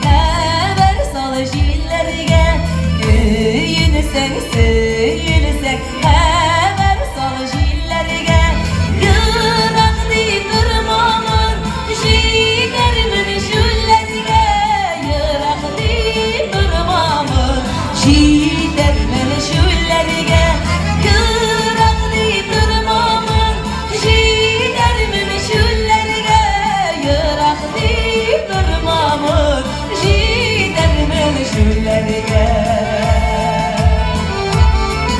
Хәбәр сал җилләргә. Көенсәң, сөелсәң, хәбәр сал җилләргә. Ерак ди тормамын, җитәрмен чүлләргә. Ерак ди тормамын, җитәрмен.